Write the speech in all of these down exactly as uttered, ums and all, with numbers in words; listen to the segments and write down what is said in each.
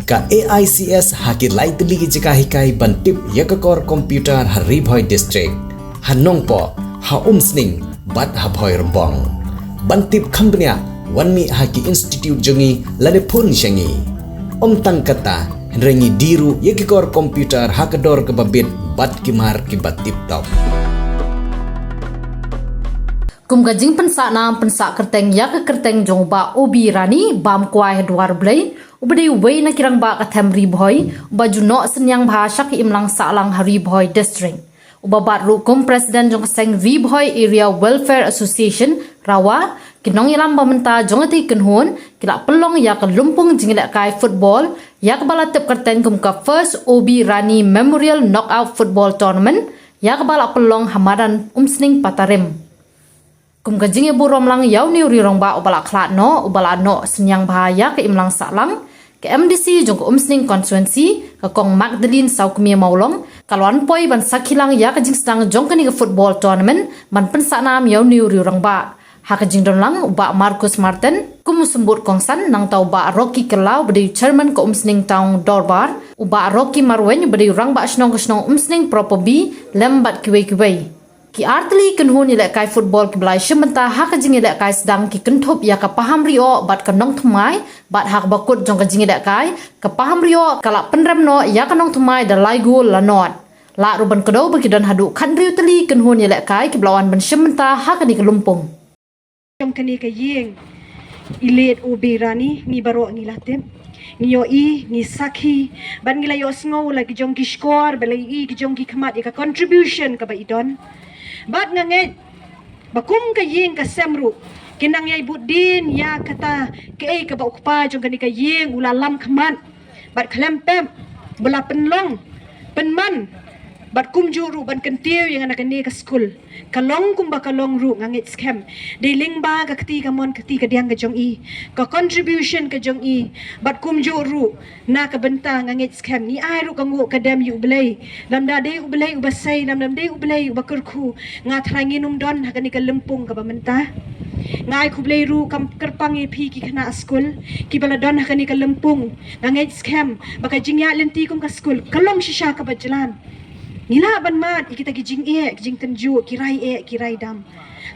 Ka A I C S ha ki lai tylli ki jaka hikai ban tip ïa ka kor computer ha Ri Bhoi District, ha Nongpoh, ha Umsning bad ha Bhoirymbong. Ban tip kham bniah, wan mih ha ki institute jong ngi lane phone sha ngi. Ym tang kata, hynrei ngi die ruh ïa ki kor computer ha ka dor kaba bit bad ki mar kiba tip top. Kum ka jingpynsah nam pynsah kyrteng ïa ka kyrteng jong u Bah Obi Rani, bam kwai ha Dwar Blei, uba dei uwei na ki rangbah ka them Ri Bhoi, uba ju noh synñiang bha sha ka imlang sahlang ha Ri Bhoi District. Uba bat ruh kum president jong ka seng Ri Bhoi Area Welfare Association, RAWA, ki nongïalam ba mynta jong katei ka kynhun, ki la pynlong ïa ka lympung jingïalehkai football, ïa kaba la tip kyrteng kum ka First Obi Rani Memorial Knockout Football Tournament, ïa kaba la pynlong ha madan Umsning Patarim. Kum ka jingïaburom lang ïa une u rangbah uba la khlad noh, uba la noh synñiang bha ïa ka imlang sahlang, ka M D C jong ka Umsning Constituency, ka Kong Magdalene Sawkmie Mawlong, ka la wan poi ban sakhi lang ïa ka jingsdang jong kane ka football tournament, ban pynsah nam ïa une u rangbah. Ha ka jingdon lang, u Bah Marcus Martin, kum u symbud kongsan, nangta u Bah Rocky Kyllaw, ba dei u chairman ka Umsning Town Dorbar, u Bah Rocky Marwein, ba dei u rangbah shnong ka shnong Umsning Proper B, lem bad kiwei kiwei. Ki artylli ki kynhun ïalehkai football kiba la shim bynta ha ka jingïalehkai sdang ki kynthup ïa ka Pahamrioh bad ka Nongthymmai, bad ha kaba kut jong ka jingïalehkai, ka Pahamrioh ka la pynrem noh ïa ka Nongthymmai da lai gol la nod. La ruh ban kdew ba ki don haduh khathynriew tylli ki kynhun ïalehkai kiba la wan ban shim bynta ha kane ka lympung. Jong kane ka ïing i late Obi Rani, ngi baroh ngi la tip, ngi ïohi, ngi sakhi, bad ngi la ïohsngew la ki jong ki shkor, ba la ïohi ki jong ki khmat ïa ka contribution kaba i don. Bad nga ngeit ba kum ka ïing ka sem ruh, ki nang ïai bud dien ïa kata kaei kaba u kpa jong kane ka ïing u la lam khmat bad khlem pep, ba la pynlong pynman bad kumjuh ruh ban kyntiew ïa nga na kane ka skul. Ka long kumba ka long ruh, nga ngeit skhem, dei lyngba ka kti kamon, ka kti kadiang ka jong i, ka contribution ka jong i, bad kumjuh ruh na ka bynta, nga ngeit skhem, ngi ai ruh ka nguh ka dem ïa U Blei. Lymda dei U Blei uba sei, lymda dei U Blei uba kyrkhu, nga tharai ngin ym don ha kane ka lympung kaba mynta. Nga ai khublei ruh kam kyrpang ïa phi ki khynnah skul kiba la don ha kane ka lympung. Nga ngeit skhem ba ka jingïaid lynti kum ka skul ka long shisha kaba jlan. Ngi lah ban mad ïa kita ki jingeh, ki jingtynjuh, ki rai eh, ki rai dam.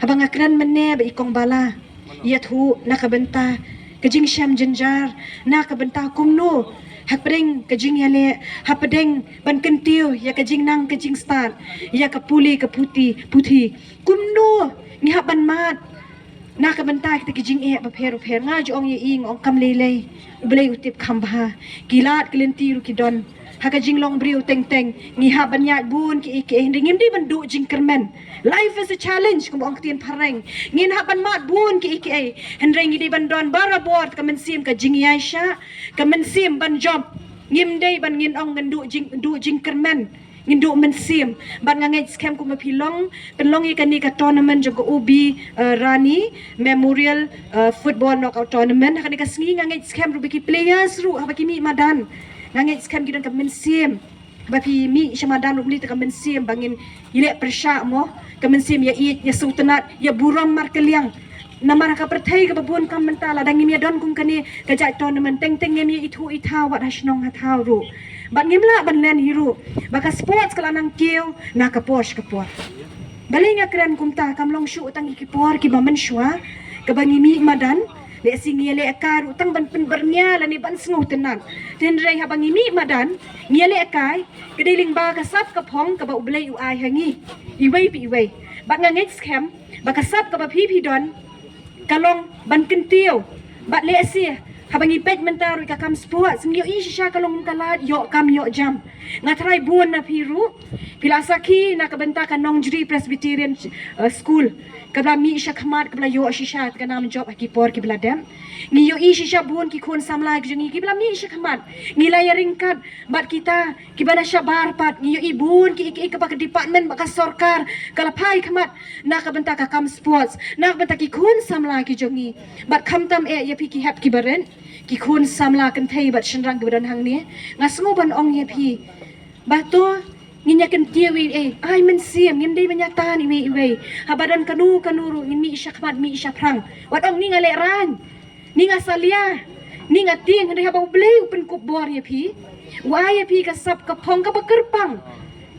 Haba nga kren mynne bad i Kong Bala, ïathuh na ka bynta ka jingshem jynjar, na ka bynta kumno hapdeng ka jingïaleh, hapdeng ban kyntiew ïa ka jingnang ka jingstad ïa ka pule ka puthi, puthi, kumno ngi hap ban mad na ka bynta kita ki jingeh bapher bapher. Nga ju ong ïa i, nga ong kam lei lei, U Blei u tip kham bha. Ki lad ki lynti ruh ki don ha ka jinglong briew teng teng. Ngi hap ban ïaid bun kiei kiei, hynrei ngim dei ban duh jingkyrmen. Life is a challenge, kumba ong ktien phareng. Ngin hap ban mad bun kiei kiei, hynrei ngi dei ban don barabor ka mynsiem ka jingïaishah, ka mynsiem ban jop. Ngim dei ban, ngin ong, ngin duh jing, duh jingkyrmen, ngin duh mynsiem. Bad nga ngeit skhem kumba phi long, pynlong ïa kane ka tournament jong ka Obi, eh, Rani Memorial, eh, Football Knockout Tournament ha kane ka sngi, nga ngeit skhem ruh ba ki players ruh haba ki mih madan, nga ngeit skhem ki don ka mynsiem. Ba phi mih sha madan ruh, ym dei tang ka mynsiem ba ngin ïaleh pyrshah mo, ka mynsiem ïa ïeit, ïa sngewtynnat, ïa burom markylliang. Namar ha ka pyrthei kaba bun kam mynta, lada ngim ïa don kum kane ka jait tournament, teng teng ngim ïa ithuh ithaw wat ha shnong ha thaw ruh. Bad ngim lah ban len hi ruh ba ka sports ka la nang kiew na ka por sha ka por. Balei nga kren kumta? Kam long shuh tang ïa ki por kiba mynshuwa kaba ngi mih madan, lehse ngi ïalehkai ruh tang ban pynbyrngia lane ban sngewtynnat. Hynrei haba ngi mih madan, ngi ïalehkai, ka dei lyngba ka sap ka phong kaba U Blei u ai ha ngi iwei pa iwei. Bad nga ngeit skhem ba ka sap kaba phi phi don ka long ban kyntiew. Bad lehse haba ngi peit mynta ruh ka kam sports, ngi ïohi shisha ka long ka lad ïoh kam ïoh jam. Nga tharai bun na phi ruh phi la sakhi na ka bynta ka Nongjri Presbyterian, eh, School, kaba la mih sha khmat, kaba la ïoh shisha ka nam jop ha ki por kiba la dep. Ngi ïohi shisha bun ki khun samla ki jong ngi kiba la mih sha khmat. Ngi la ïa ryngkat bad kita kiba na shabar pat, ngi ïohi bun kiei kiei kaba ka department bad ka sorkar ka la phai khmat na ka bynta ka kam sports, na ka bynta ki khun samla ki jong ngi. Bad khamtam eh ïa phi ki hep ki barit, ki khun samla kynthei bad shynrang kiba don hangne, nga sngew ban ong ïa phi ba to ngin ïa kyntiew ei ei, ai mynsiem, ngim dei ban ïa tan iwei iwei. Haba don kano kano ruh ngin mih sha khmat, mih sha phrang. Wat ong ni nga lehraiñ, ni nga salia, Ni nga tieng hynrei haba U Blei u pynkup bor ïa phi, u ai ïa phi ka sap ka phong kaba kyrpang.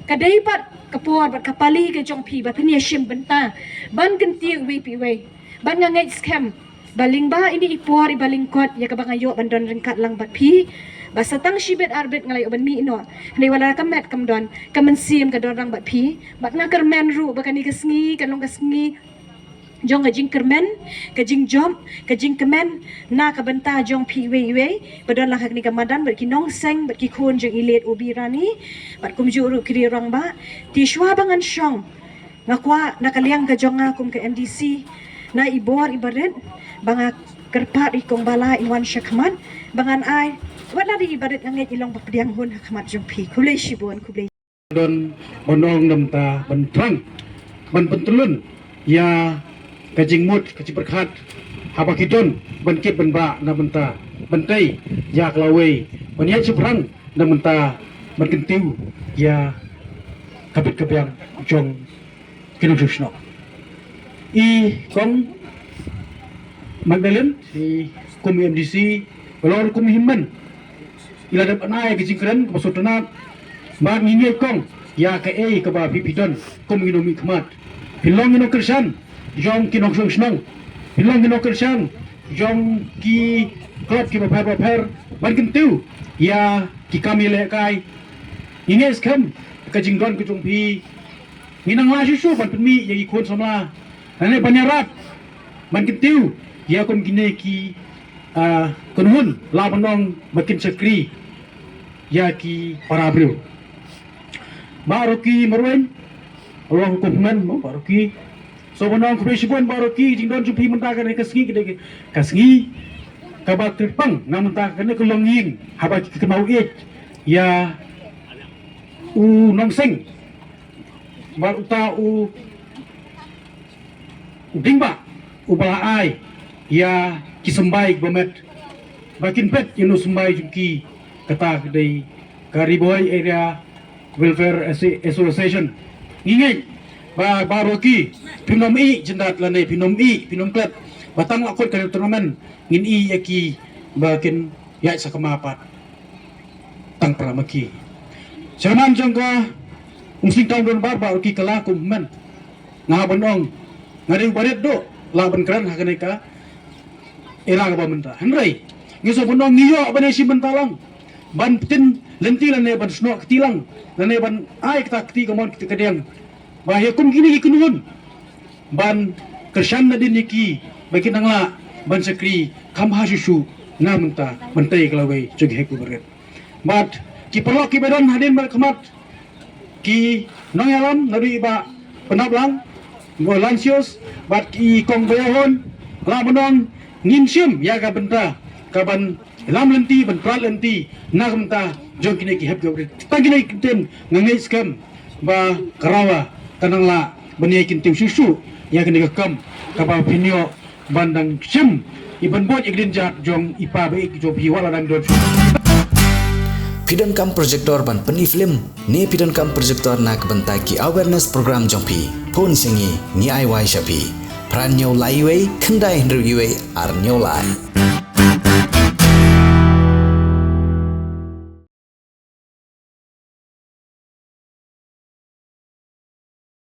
Ka dei pat ka por bad ka pali ka jong phi ba phin ïa shim bynta ban kyntiew iwei pa iwei. Bad nga ngeit skhem ba lyngba ine i por iba lyngkot ïa kaba nga ïoh ban don ryngkat lang bad phi, ba sa tang shibit arbit nga la ïoh ban mih noh. Hynrei wat la ka met kam don, ka mynsiem ka don lang bad phi. Bad nga kyrmen ruh ba kane ka sngi kan long ka sngi jong ka jingkyrmen, ka jingjop, ka jingkmen na ka bynta jong phi iwei iwei ba don lang ha kane ka madan, bad ki nongseng bad ki khun jong i late U B Rani, bad kumjuh ruh ki rangbah. Te shuwa ba ngan shong, nga kwah na ka liang ka jong nga kum ka M D C, na i bor iba rit, ba nga kyrpad ïa i kong Bala in wan sha khmat, ba ngan ai wat la dei iba rit, nga ngeit i long ba pdiang hun ha khmat jong phi. Khublei shibun, khublei. Don ban ong na bynta ban thrang, ban pyntyllun ïa ka jingmut ka jingpyrkhat haba ki don ban kit ban bah na bynta ban tei ïa ka lawei, ban ïaid shaphrang na bynta ban kyntiew ïa ka bit ka biang jong ki nongshong shnong. I kong Magdalene, i kum i M D C, ba long kum i hynmen, i la dep ban ai ka jingkren kaba sngewtynnat. Bad ngi ngeit kong ïa kaei kaba phi phi don kum ki nongmihkhmat. Phi long ki nongkyrshan jong ki nongshong shnong, phi long ki nongkyrshan jong ki club kiba pher ba pher ban kyntiew ïa ki kam ïalehkai. Ngi ngeit skhem ka jingdon ka jong phi, ngi nang lah shuh shuh ban pynmih ïa ki khun samla lane ban ïarap ban kyntiew ïa kum kine ki, ah, kynhun, lah ban ong ba kin shakri ïa ki para briew. Bah Rocky Marwein, Allah hukum hynmen mo Bah Rocky. So ban ong khublei shibun Bah Rocky, jingdon jong phi mynta kane ka sngi, ka dei ka sngi kaba kyrpang na bynta kane ka longïing haba ki kynmaw ïeit ïa u nongseng bad uta u, u dieng bah uba la ai ïa ki symbai kiba met ba kin peit ïa u symbai jong ki. Kata ka dei ka Ri Bhoi Area Welfare Asso-, Association. Ngi ngeit ba Bah Rocky, phim nym ïeh jyndat lane phim nym ïeh, phim nym klet ba tang la kut ka tournament ngin ïeh ïa ki ba kin ïaid sakma pat tang para ma ki. Chairman jong ka Umsning Town Donbor Bah Rocky Kala, kum hynmen nga hap ban ong, nga dei uba rit duh lah ban kren ha kane ka era kaba mynta. Hynrei ngi sngewbha ban ong ngi ïoh ban ïashim bynta lang, ban pyntin lynti lane ban snoh kti lang, lane ban ai kata kti kamon kti kadiang ba ïa kum kine ki kynhun ban kyrshan nadien ïa ki ba kin nang lah ban shakri kham bha shuh shuh na bynta ban tei ïa ka lawei jong ki heh kiba rit. Bad ki paralok kiba don hadien bad khmat, ki nongïalam naduh i Bah Pynaplang, Bah Lancius bad i kong Bah Ïawhun, lah ban ong ngin shim ïa ka bynta ka ban lam lynti, ban prat lynti na ka bynta jong kine ki heh kiba rit. Tang kine ki ktien nga ngeit skhem ba ka Rawa ka nang lah ban ïai kyntiew shuh shuh ïa kane ka kam kaba phin ïoh ban dang shim ïa ban bud ïa ka dienjat jong i pa ba ïeit jong phi wat la dang don shuh. Phi donkam projector ban pyni film ne phi donkam projector na ka bynta ki awareness program jong phi? Phone sha ngi, ngi ai wai sha phi. Phra hynñiew lai wei, khyndai hynriew wei, ar hynñiew lai.